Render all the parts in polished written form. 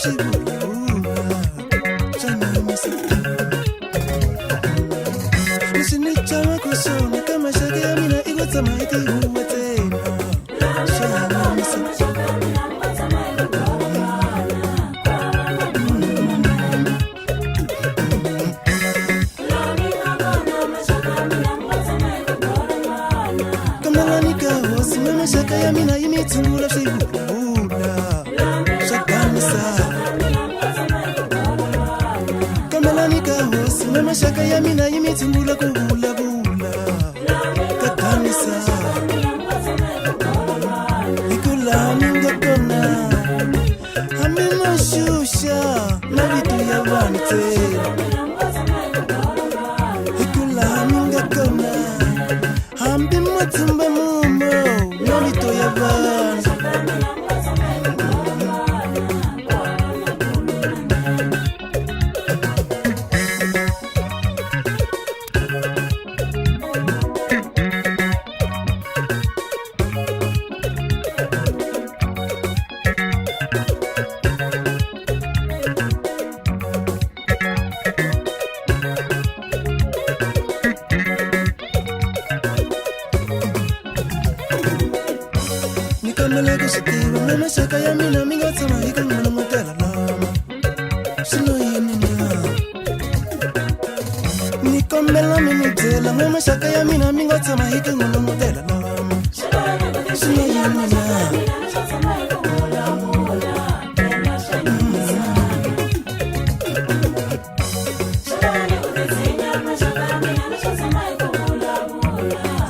swivuluvula swa nyamisa. Leswi ni chavaka swona ka maxaka ya mina i ku tshama hi tihuwa ntsena swa nyamisa. Kamalani ka hosi na maxaka ya mina yi mi tshungula swivuluvula swa ganisa. Kamalani ka hosi na maxaka ya mina yi mi tshungula ku vulavula ka ganisa. Hi ku laha mi nga kona hambi mo xuxa mavito ya vanhu ntsena. Hi ku laha mi nga kona hambi mo tshumba mumo mavito ya vanhu. Ni kombela ku swi tiva na maxaka ya mina mi nga tshama hi ku n'walangutela lama swi lo yini na. Ni kombela mi ni byela n'we maxaka ya mina mi nga tshama hi ku n'walangutela lama swi lo yini na.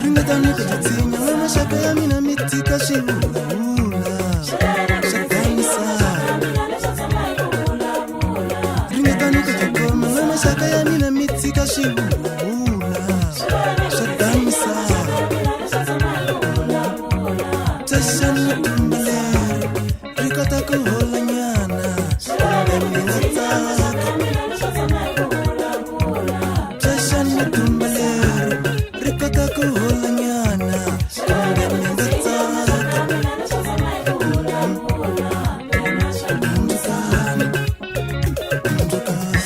Ringetani ku titshinya n'we maxaka ya mina mi tshika swivuluvula swa ganisa. Ringetani ku tikhoma n'we maxaka ya mina mi tshika swivuluvula swa ganisa. Tsexani tumba leri ri kota ku hola nyana kumbe mi nga tsaka. Tsexani tumba leri ri kota ku hola nyana kumbe mi nga tsaka. Hundzukani, hundzukani.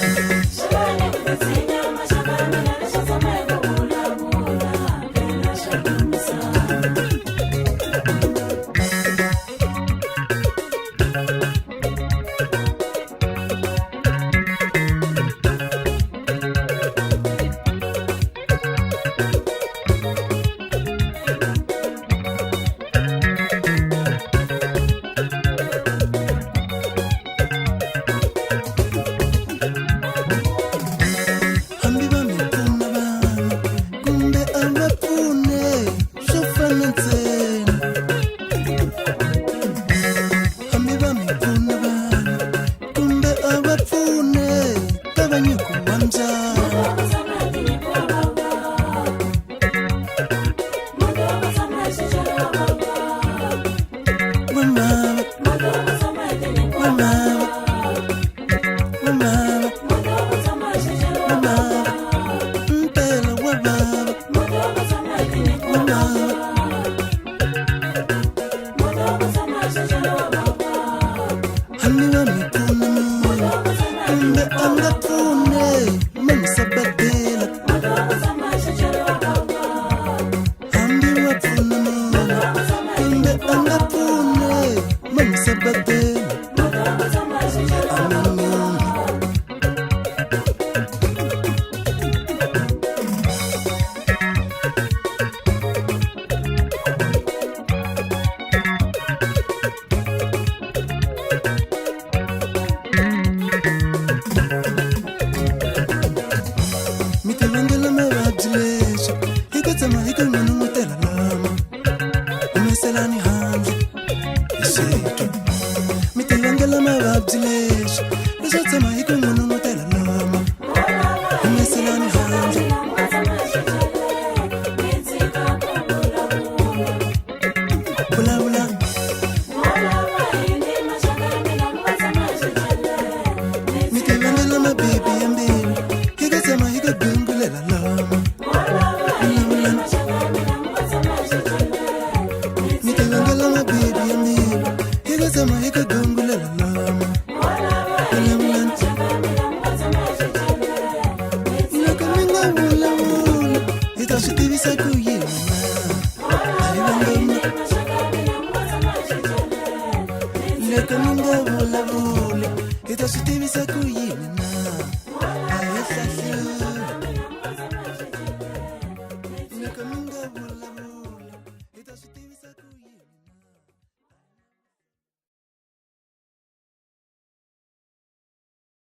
Hambi va mi pfuna vanhu kumbe a va pfune swo fana ntsena. Hambi va mi pfuna vanhu kumbe a va pfune ka va nyuku wa mbyana. Wemava, wemava, wemava, wemava, mpela wa vava, wemava. Hambi va mi pfuna munhu kumbe a nga pfune ma mi sabatela. Hambi wa pfuna munhu kumbe a nga pfune ma mi sabatela. A mi nyumi. Mi ti vangela mavabyi leswi hi ku tshama hi ku n'wanungutela lama humeselani handle hi switwa. Mi ti vangela mavabyi leswi leswo tshama hi ku n'wanungutela lama humeselani handle. Vulavula. Mi ti vangela mabibi ya mbilu hi ku tshama hi ku gungulela lama. Vulavula. Mi ti vangela. vulavula hi ta swi tivisa ku.